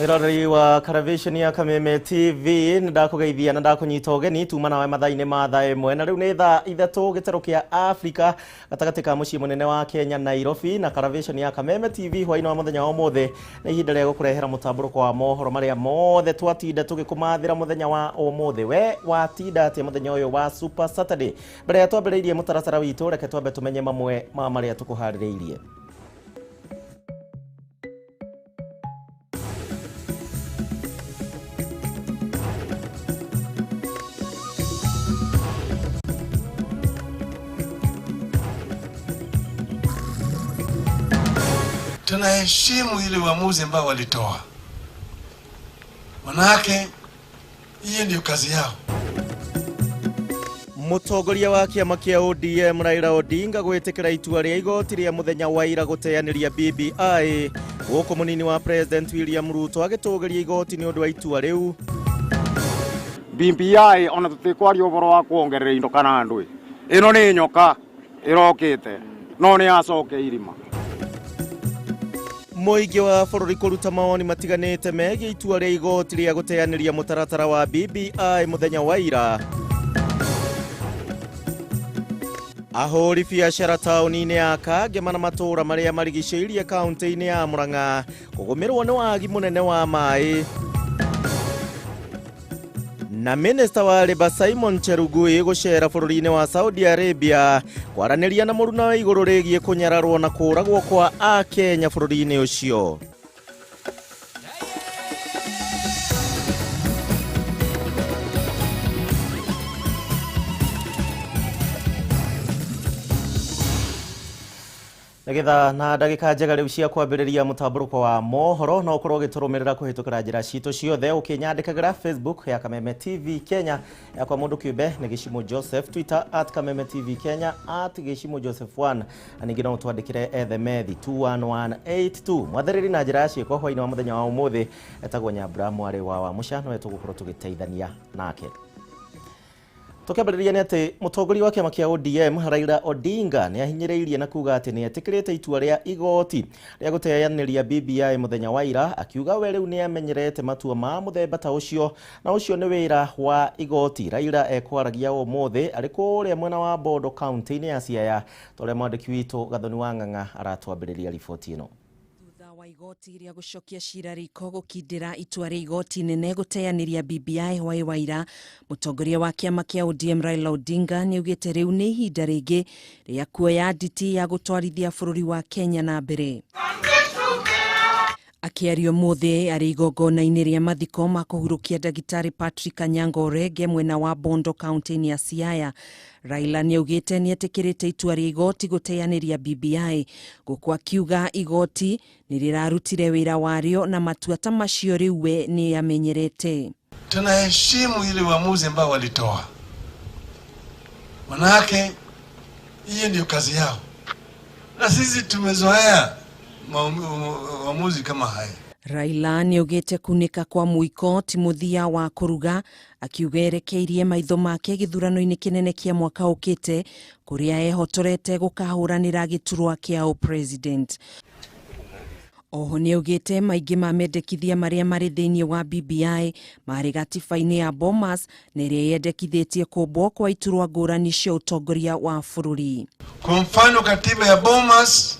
Mwiroreri wa Caravation ya Kameme TV ndakugeithia na ndakunyita ũgeni tuma nawe mathaa-inĩ ma thaa ĩmwe na rĩu nĩ thaa ithatũ gĩtarũ kĩa Afrika gatagatĩ ka mũciĩ mũnene wa Kenya Nairobi na Caravation ya Kameme TV hwaĩ-inĩ wa mũthenya wa ũmũthĩ nĩ ihinda rĩa gũkũrehera mũtambũrũko wa mohoro marĩa mothe twatinda tũgĩkũmathĩra mũthenya wa ũmũthĩ. We watinda atĩa mũthenya ũyũ wa Super Saturday? Mbere ya twambĩrĩirie mũtaratara witũ, reke twambe tũmenye mamwe ma marĩa tũkũharĩrĩirie. Tunaheshimu ile uamuzi ambao walitoa, manake hiyo ndio kazi yao. Mũtongoria wa kĩama kĩa ODM Raila Odinga gwĩtĩkĩra itua rĩa igoti rĩa mũthenya wa ira gũteanĩria BBI, gũkũ mũnini wa President William Ruto agĩtũgĩria igoti nĩ ũndũ wa itua rĩu. BBI ona tũtikwaria ũhoro wa kuongerera indo kana ndũĩ, ĩno nĩ nyoka ĩrokĩte no nĩ yacoke irima. Mũingĩ wa bũrũri kũruta mawoni matiganĩte megiĩ itua rĩa igoti rĩa gũteanĩria mũtaratara wa BBI mũthenya wa ira. Ahũri biacara taũni-inĩ ya Kangema na matũũra marĩa marigicĩirie kaunti-inĩ ya Murang'a kũgũmĩrwo nĩ wagi mũnene wa maĩ. Na Minister wa Labour Simon Chelugui gũcera bũrũri-inĩ wa Saudi Arabia kwaranĩria na mũruna wa igũrũ rĩgiĩ kũnyararwo na kũragwo kwa Akenya bũrũri-inĩ ũcio. Nĩgetha na ndagĩka njega rĩu cia kwambĩrĩria mũtambũrũko wa mohoro no ũkorwo ũgĩtũrũmĩrĩra kũhĩtũkĩra njĩra citũ ciothe ũkĩnyandĩkagĩra Facebook ya Kameme TV Kenya, yakwa mũndũ kĩũmbe nĩ Gĩcimũ Joseph, Twitter at Kameme TV Kenya, at Gĩcimũ Joseph 1, na ningĩ no ũtwandĩkĩre ethemethi 21182. Mwathĩrĩri na njĩra ya ciĩko hwaĩ-inĩ wa mũthenya wa ũmũthĩ etagwo Nyambura mwarĩ wa Wamũca, nowe tũgũkorwo tũgĩteithania nake. Tũkĩambĩrĩria nĩ atĩ mũtongoria wa kĩama kĩa ODM Raila Odinga nĩ ahinyĩrĩirie na kuga atĩ nĩ etĩkĩrĩte itua rĩa igoti rĩa gũteanĩria BBI mũthenya wa ira, akiuga we rĩu nĩ amenyerete matua ma mũthemba ta ũcio na ũcio nĩ wĩra wa igoti. Raila ekwaragia ũmũthĩ arĩ kũrĩa mwena wa Bondo kaunti-inĩ ya Siaya, ta ũrĩa mwandĩki witũ Gathoni wa Ng'ang'a aratwambĩrĩria riboti ĩno. Thutha wa igoti rĩa gũcokia cira riko gũkindĩra itua rĩa igoti nene gũteanĩria BBI hwaĩ wa ira, mũtongoria wa kĩama kĩa ODM Raila Odinga nĩaugĩte rĩu nĩ ihinda rĩngĩ rĩa kuoya nditi ya gũtwarithia bũrũri wa Kenya na mbere. Akĩaria ũmũthĩ arĩ igongona-inĩ rĩa mathiko ma kũhurũkia ndagĩtarĩ Patrick Anyango Orege mwena wa Bondo kaunti-inĩ ya Siaya, Raila nĩaugĩte nĩetĩkĩrĩte itua rĩa igoti gũteanĩria BBI, gũkũ akiuga igoti nĩ rĩrarutire wĩra warĩo na matua ta macio rĩu we nĩ amenyerete. Tunaheshimu ile uamuzi ambao walitoa, manake hiyo ndio kazi yao, na sisi tumezoea uamuzi kama haya. Raila nĩaugĩte kunĩka kwa mũiko ti mũthia wa kũruga, akiuga erekeirie maitho make gĩthurano-inĩ kĩnene kĩa mwaka ũkĩte kũrĩa ehotorete gũkahũranĩra gĩturwa kĩa ũpresident. Oho nĩaugĩte maingĩ ma mendekithia marĩa marĩ thĩinĩ wa BBI marĩ gatiba-inĩ ya Bomas na ĩrĩa yendekithĩtie kũmbwo kwa iturwa ngũrani cia ũtongoria wa bũrũri. Kwa mfano, katiba ya Bomas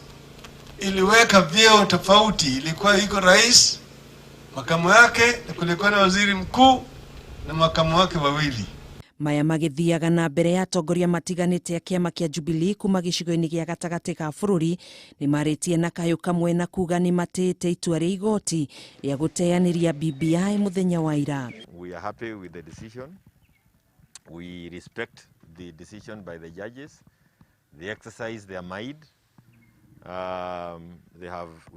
iliweka vyeo tofauti, ilikuwa iko rais, makamu yake, na kulikuwa na waziri mkuu na makamu wake wawili. Maya magĩthiaga na mbere ya atongoria matiganĩte a kĩama kĩa Jubilee kuma gĩcigo-inĩ gĩa gatagatĩ ka bũrũri nĩ marĩtie na kayũ kamwe na kuga nĩ matĩĩte itua rĩa igoti rĩa gũteanĩria BBI mũthenya wa ira. We are happy with the decision. We respect the decision by the judges. They exercise their mind. We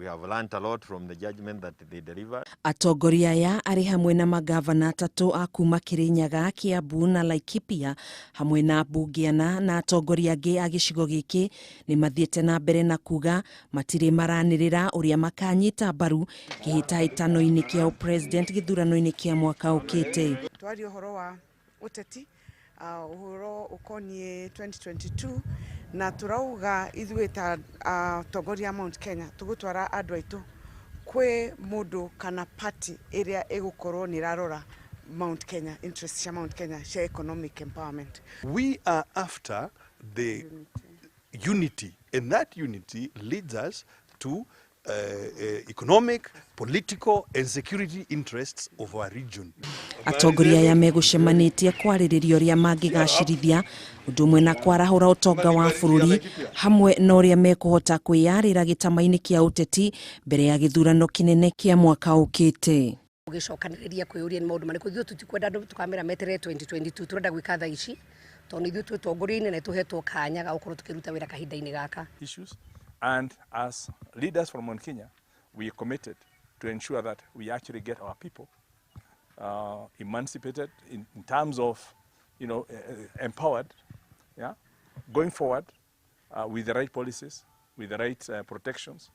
have learned a lot from the judgment that they delivered. Atongoria aya arĩ hamwe na magavana atatũ a kuma Kirinyaga, Kiambu na Laikipia hamwe na mbunge ana na atongoria angĩ a gĩcigo gĩkĩ nĩ mathiĩte na mbere na kuga matirĩ maranĩrĩra ũrĩa makanyita mbaru kĩhĩtahĩtano-inĩ kĩa ũpresident gĩthurano-inĩ kĩa mwaka ũkĩte. Twaria ũhoro wa ũteti, ũhoro ũkoniĩ 2022 na turauga ithuĩ ta atongoria a Mount Kenya tũgũtwara andũ aitũ Kwi mundu kana party iria igukorwo ni rarora Mount Kenya interest cia Mount Kenya cia economic empowerment. We are after the unity, and that unity leads us to economic, political and security interests of our region. Atongoria aya megũcemanĩtie kwarĩrĩria ũrĩa mangĩgacĩrithia ũndũ ũmwe na kwarahũra ũtonga wa bũrũri hamwe na ũrĩa mekũhota kwĩyarĩra gĩtama-inĩ kĩa ũteti mbere ya gĩthurano kĩnene kĩa mwaka ũkĩte. Gũgĩcokanĩrĩria kwĩyũria nĩ maũndũ marĩkũ ithuĩ tũtikwenda andũ tũkamera meterere 2022, tũrenda gwĩka thaa ici tondũ ithuĩ twĩ ũtongoria-inĩ na tũhetwo kanya ga gũkorwo tũkĩruta wĩra kahinda-inĩ gaka. Issues, and as leaders from Mount Kenya, we are committed to ensure that we actually get our people emancipated in terms of, you know, empowered, yeah, going forward with the right policies, with the right protections.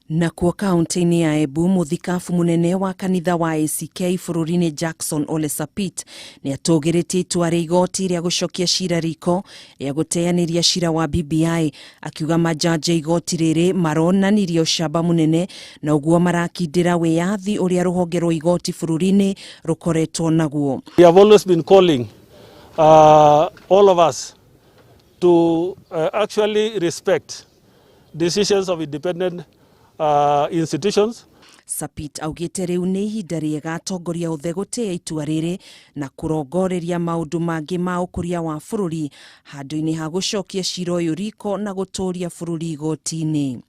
Nakuo kaunti-inĩ ya Embu, mũthikabu mũnene wa kanitha wa ACK bũrũri-inĩ Jackson Ole Sapit nĩ atũgĩrĩtie itua rĩa igoti rĩa gũcokia cira riko rĩa gũteanĩria cira wa BBI, akiuga majaji igoti rĩrĩ maronanirie ũcamba mũnene na ũguo marakindĩra wĩyathi ũrĩa rũhonge rwa igoti bũrũri-inĩ rũkoretwo naguo. We have always been calling all of us to actually respect decisions of independent institutions. Sapit augite riu ni ihinda riega atongoria othe gũtĩĩa itua rĩrĩ na kũrongoreria maũndũ mangĩ ma ũkũria wa bũrũri handũ-inĩ ha gũcokia cira ũyũ riko na gũtũria bũrũri igoti-inĩ.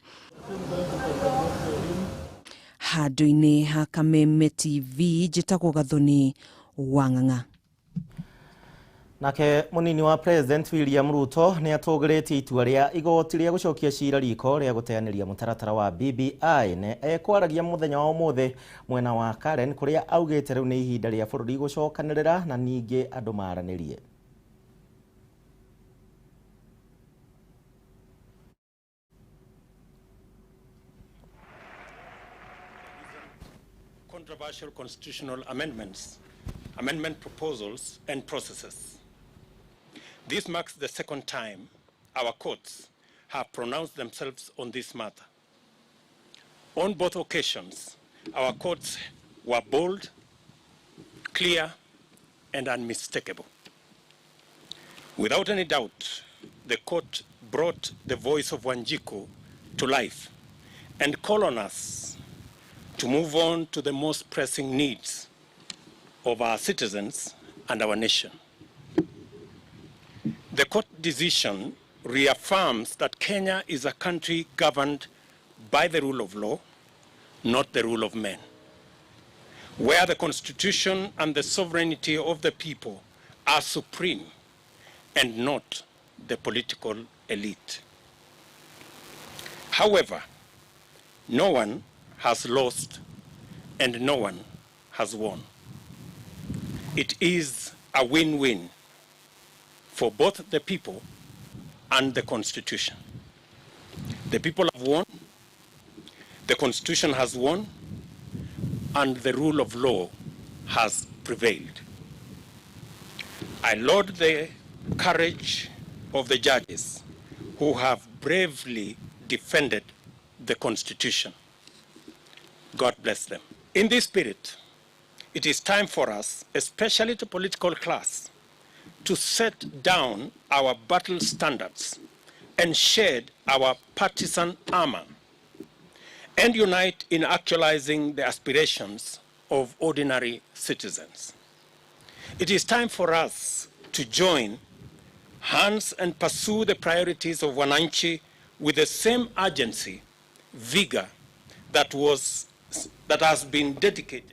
Handũ-inĩ ha Kameme TV, njĩtagwo Gathoni Wang'ang'a. Nake munini wa President William Ruto ni atũgĩrĩtie itua rĩa igoti rĩa gũcokia cira riko rĩa gũteanĩria mũtaratara wa BBI ne ekwaragia mũthenya wa ũmũthĩ mwena wa Karen kũrĩa augĩte rĩu nĩ ihinda rĩa bũrũri gũcokanĩrĩra na ningĩ andũ maranĩrie. Controversial constitutional amendments, amendment proposals and processes. This marks the second time our courts have pronounced themselves on this matter. On both occasions, our courts were bold, clear, and unmistakable. Without any doubt, the court brought the voice of Wanjiku to life and called on us to move on to the most pressing needs of our citizens and our nation. The court decision reaffirms that Kenya is a country governed by the rule of law, not the rule of men, where the constitution and the sovereignty of the people are supreme and not the political elite. However, no one has lost and no one has won. It is a win-win for both the people and the Constitution. The people have won, the Constitution has won, and the rule of law has prevailed. I laud the courage of the judges who have bravely defended the Constitution. God bless them. In this spirit, it is time for us, especially the political class, to set down our battle standards and shed our partisan armor and unite in actualizing the aspirations of ordinary citizens. It is time for us to join hands and pursue the priorities of wananchi with the same urgency, vigor that has been dedicated.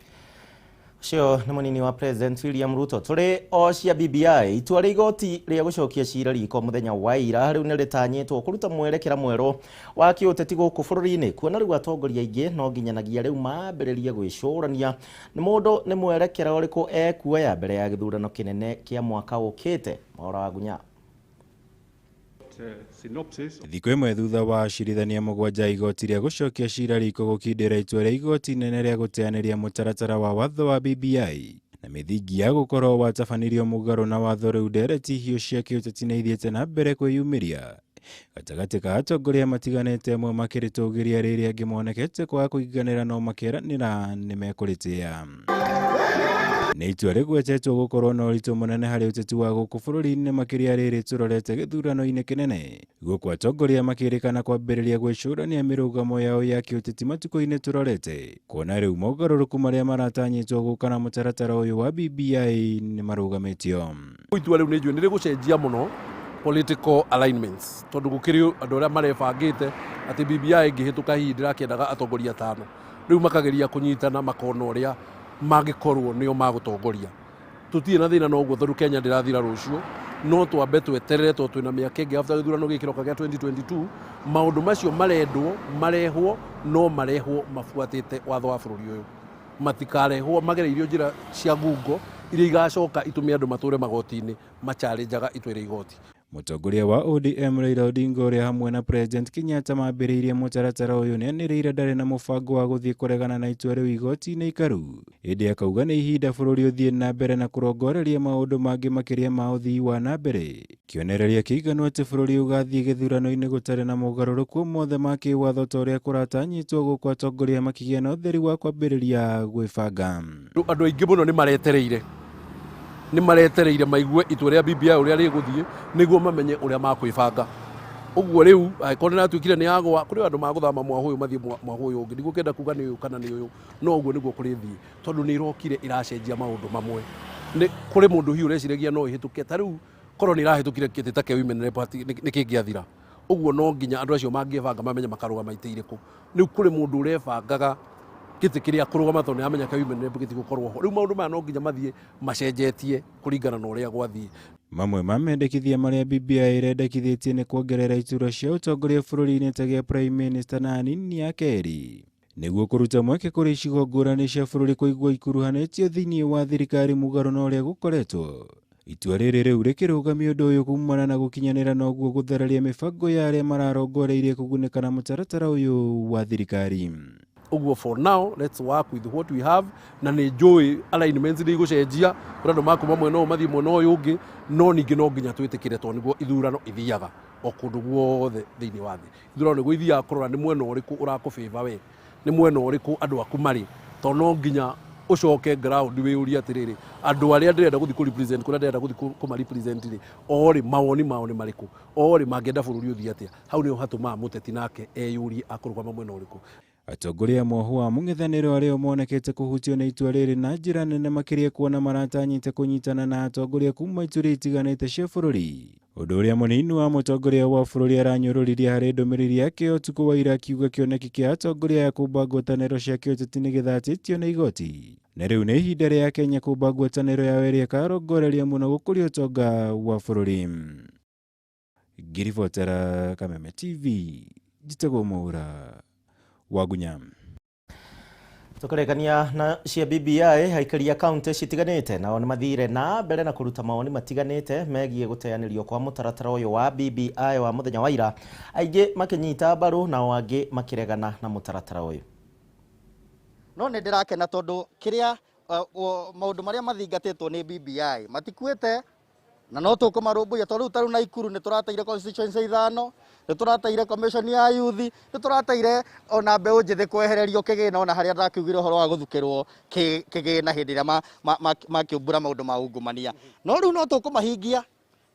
Ũcio nĩ mũnini wa President William Ruto. Tũrĩ o cia BBI, itua rĩa igoti rĩa gũcokia cira riko mũthenya wa ira rĩu nĩ rĩtanyĩtwo kũruta mwerekera mwerũ wa kĩũteti gũkũ bũrũri-inĩ, kuona rĩu atongoria aingĩ no nginyanagia rĩu mambĩrĩrie gwĩcũrania nĩ mũndũ nĩ mwerekera ũrĩkũ ekuoya mbere ya gĩthurano kĩnene kĩa mwaka ũkĩte. Maũra wa Gunya. Thikũ ĩmwe thutha wa acirithania mũgwanja igoti rĩa gũcokia cira riko gũkindĩra itua rĩa igoti inene rĩa gũteanĩria mũtaratara wa watho wa BBI na mĩthingi ya gũkorwo watabanirio mũgarũ na watho rĩu ndereti hiũ cia kĩũteti nĩ ithiĩte na mbere kwĩyumĩria. Gatagatĩ ka atongoria matiganĩte amwe makĩrĩtũgĩria rĩrĩa angĩ monekete kwaga kũiganĩra no makeranĩra nĩmekũrĩtĩĩa. Nĩ itua rĩgwetetwo gũkorwo na ũritũ mũnene harĩ ũteti wa gũkũ bũrũri-inĩ makĩria rĩrĩ tũrorete gĩthurano-inĩ kĩnene gũkũ atongoria makĩrĩkana kwambĩrĩria gwĩcũrania mĩrũgamo yao ya kĩũteti matukũ-inĩ tũrorete kuona rĩu mogarũrũku marĩa maratanyĩtwo gũka na mũtaratara ũyũ wa BBI nĩ marũgamĩtio. Itua rĩu nĩ njũĩ nĩ rĩgũcenjia mũno political alignments tondũ gũkĩrĩ andũ arĩa marebangĩte atĩ BBI ĩngĩhĩtũka hihi ndĩrakĩendaga atongoria atano rĩu makageria kũnyitana makona ũrĩa mangĩkorwo nĩo magũtongoria. Tũtirĩ na thĩna noguo tondũ Kenya ndĩrathira rũciũ, no twambe tweterere tondũ twĩna mĩaka ĩngĩ after gĩthurano gĩkĩ kĩroka gĩa 2022 maũndũ macio marendwo marehwo no marehwo mabuatĩte watho wa bũrũri ũyũ, matikarehwo magereirio njĩra cia ngungo iria igacoka itũme andũ matũre magoti-inĩ machallenjaga itua rĩa igoti. Mũtongoria wa ODM Raila Odinga ũrĩa hamwe na President Kenyatta mambĩrĩirie mũtaratara ũyũ nĩanĩrĩire ndarĩ na mũbango wa gũthiĩ kũregana na itua rĩu igoti-inĩ ikaru, ĩndĩ akauga nĩ ihinda bũrũri ũthiĩ na mbere na kũrongoreria maũndũ mangĩ makĩria ma ũthii wa na mbere. Kĩonereria kĩiganu atĩ bũrũri ũgathiĩ gĩthurano-inĩ gũtarĩ na mogarũrũku mothe ma kĩwatho ta ũrĩa kũratanyĩtwo gũkũ atongoria makĩgĩa na ũtheri wa kwambĩrĩria gwĩbanga. Andũ aingĩ mũno nĩ maretereire maigue itua rĩa BBI ũrĩa rĩgũthiĩ nĩguo mamenye ũrĩa makwĩbanga. Ũguo rĩu angĩkorwo nĩ ratuĩkire nĩ yagwa kũrĩ andũ magũthama mwahũ ũyũ mathiĩ mwahũ ũyũ ũngĩ, ndigũkĩenda kuga nĩ ũyũ kana nĩ ũyũ, no ũguo nĩguo kũrĩthiĩ tondũ nĩ ĩrokire ĩracenjia maũndũ mamwe. Nĩ kũrĩ mũndũ hihi ũreciragia no ĩhĩtũke ta rĩu korwo nĩ ĩrahĩtũkire kĩtĩ ta kĩa women rep nĩ kĩngĩathira. Ũguo no nginya andũ acio mangĩbanga mamenye makarũgama itĩ irĩkũ. Rĩu kũrĩ mũndũ ũrebangaga gĩtĩ kĩrĩa kũrũgama tondũ nĩamenya kĩa women rep gĩtigũkorwo ho. Rĩu maũndũ maya no nginya mathiĩ macenjetie kũringana na ũrĩa gwathiĩ. Mamwe ma mendekithia marĩa BBI ĩrendekithĩtie nĩ kuongerera iturwa cia ũtongoria bũrũri-inĩ ta gĩa Prime Minister na anini a kerĩ nĩguo kũruta mweke kũrĩ icigo ngũrani cia bũrũri kũigua ikuruhanĩtio thĩinĩ wa thirikari mũgarũ na ũrĩa gũkoretwo. Itua rĩrĩ rĩu rĩkĩrũgamia ũndũ ũyũ kumana na gũkinyanĩra noguo gũthararia mĩbango ya arĩa mararongoreirie kũgunĩka na mũtaratara ũyũ wa thirikari. Ũguo for now let's work with what we have na nĩ njũĩ alignments nĩ igũcenjia kũrĩ andũ makuma mwena ũyũ mathiĩ mwena ũyũ ũngĩ, no ningĩ no nginya twĩtĩkĩre tondũ nĩguo ithurano ithiaga o kũndũ guothe thĩinĩ wa thĩ. Ithurano nĩguo ithiaga kũrora nĩ mwena ũrĩkũ ũrakũfavor we, nĩ mwena ũrĩkũ andũ aku marĩ, tondũ no nginya ũcoke ground wĩyũrie atĩrĩrĩ andũ arĩa ndĩrenda gũthiĩ kũ represent kũrĩa ndĩrenda gũthiĩ kũma represent rĩ o rĩ mawoni mao nĩ marĩkũ, o rĩ mangĩenda bũrũri ũthiĩ atĩa. Hau nĩho hatũmaga mũteti nake eyũrie akũrũgama mwena ũrĩkũ. Atongoria mwoho wa mũng'ethanĩro arĩa monekete kũhutio nĩ itua rĩrĩ na njĩra nene makĩria kuona maratanyĩte kũnyitana na atongoria kuma ituri itiganĩte cia bũrũri. Ũndũ ũrĩa mũnini wa mũtongoria wa bũrũri aranyũrũririe harĩ ndũmĩrĩri yake ũtukũ wa ira akiuga kĩoneki kĩa atongoria ya kũmba ngwatanĩro cia kĩũteti nĩ gĩthatĩtio nĩ igoti na rĩu nĩ ihinda rĩa Kenya kũmba ngwatanĩro yao ĩrĩa ĩkarongoreria mũno gũkũria ũtonga wa bũrũri. Ngĩribotera Kameme TV, njĩtagwo Mwaura Wagunya. Tukarekania na cia BBI aikari a kaunti citiganĩte nao nĩ mathire na mbere na kũruta mawoni matiganĩte megiĩ gũteanĩrio kwa mũtaratara ũyũ wa BBI wa mũthenya wa ira, aingĩ makĩnyita mbaru nao angĩ makĩregana na mũtaratara ũyũ. No nĩ ndĩrakena tondũ kĩrĩa maũndũ marĩa mathingatĩtwo nĩ BBI matikuĩte na no tũkũmarũmbũiya tondũ rĩu ta rĩu Naikuru nĩ tũrateire constituency 5, nĩ tũrateire commission ya youth, nĩ tũrateire ona mbeũ njĩthĩ kwehererio kĩgĩna ona harĩa ndakiugire ũhoro wa gũthukĩrwo kĩgĩna hĩndĩ ĩrĩa makĩũmbũra maũndũ ma ungumania. No rĩu no tũkũmahingia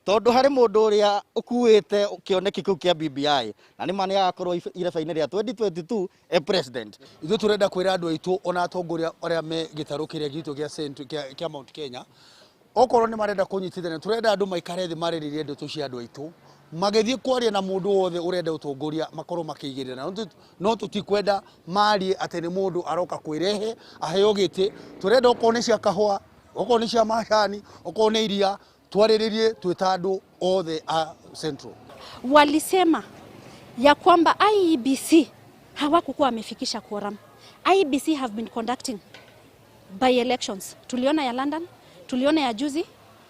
tondũ harĩ mũndũ ũrĩa ũkuĩte kĩoneki kĩu kĩa BBI na nĩ ma nĩ agakorwo ireba-inĩ rĩa 2022 e president. Ithuĩ tũrenda kwĩra andũ aitũ ona atongoria arĩa me gĩtarũ kĩrĩa gitũ kĩa Mount Kenya okorwo nĩ marenda kũnyitithania tũrenda andũ maikare thĩ marĩrĩrie ndeto cia andũ aitũ magĩthiĩ kwaria na mũndũ wothe ũrenda ũtongoria makorwo makĩigĩrĩra, no tũtikwenda marie atĩ nĩ mũndũ aroka kwĩrehe aheo gĩtĩ. Tũrenda okorwo nĩ cia kahũa, okorwo nĩ cia macani, okorwo nĩ iria, twarĩrĩrie twĩ ta andũ othe a Central. Walisema ya kwamba IEBC hawakukuwa wamefikisha quorum. IEBC have been conducting by elections. Tuliona ya London, tuliona ya juzi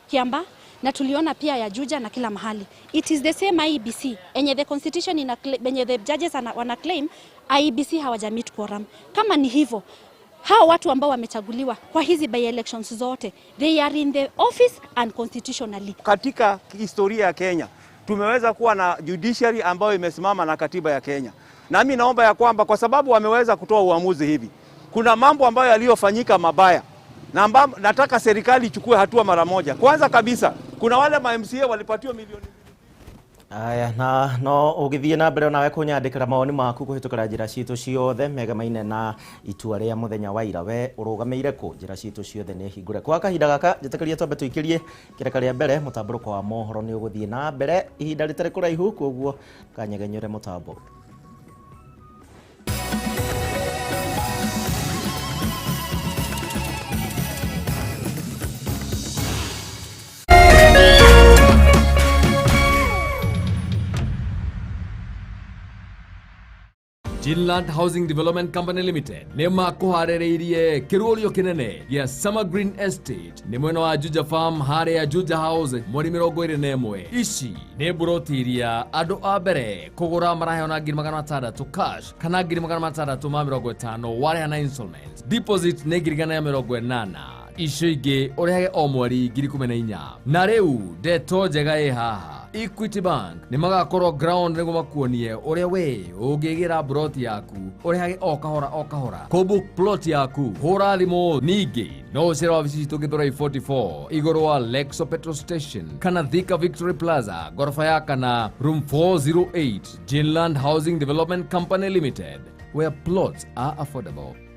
Kiamba, na tuliona pia ya Juja na kila mahali. It is the same IEBC enye the constitution ina enye the judges wana claim IEBC hawajameet quorum. Kama ni hivyo, hao watu ambao wamechaguliwa kwa hizi by elections zote, they are in the office unconstitutionally. Katika historia ya Kenya, Tumeweza kuwa na judiciary ambayo imesimama na katiba ya Kenya. Nami naomba ya kwamba kwa sababu wameweza kutoa uamuzi hivi, kuna mambo ambayo yaliyofanyika mabaya na nataka serikali ichukue hatua mara moja. Kwanza kabisa kuna wale ma MCA walipatiwa milioni. Aya, na no ũgĩthiĩ na mbere onawe kũnyandĩkĩra mawoni maku kũhĩtũkĩra njĩra citũ ciothe megamaine na itua rĩa mũthenya wa ira. We ũrũgamĩire kũ? Njĩra citũ ciothe nĩ hingũre. Kwa kahinda gaka njĩtĩkĩrie twambe tũikĩrie kĩreka rĩa mbere. Mũtambũrũko wa mohoro nĩ ũgũthiĩ na mbere ihinda rĩtarĩ kũraihu, koguo kanyegenyũre mũtambo. Ginland Housing Development Company Limited nĩ makũharĩrĩirie kĩrũrio kĩnene gĩa Summer Green Estate nĩ mwena wa Juja Farm harĩa Juja House mweri 21. Ici nĩ mburoti iria andũ a mbere kũgũra maraheo na 600,000 cash kana 650,000 warĩha na installments. Deposit nĩ 180,000, icio ingĩ ũrĩhage o mweri 14,000. Na rĩu ndeto njega ĩ haha, Equity Bank nĩ magakorwo ground nĩguo makuonie ũrĩa we ũngĩgĩra plot yaku ũrĩhage o kahora o kahora. Kũbook plot yaku hũra thimũ. Ningĩ no ũcere wabici citũ Githurai 44 igũrũ wa Lexo Petrol Station kana Thika Victory Plaza ngoroba ya kana room 408. Ginland Housing Development Company Limited, where plots are affordable.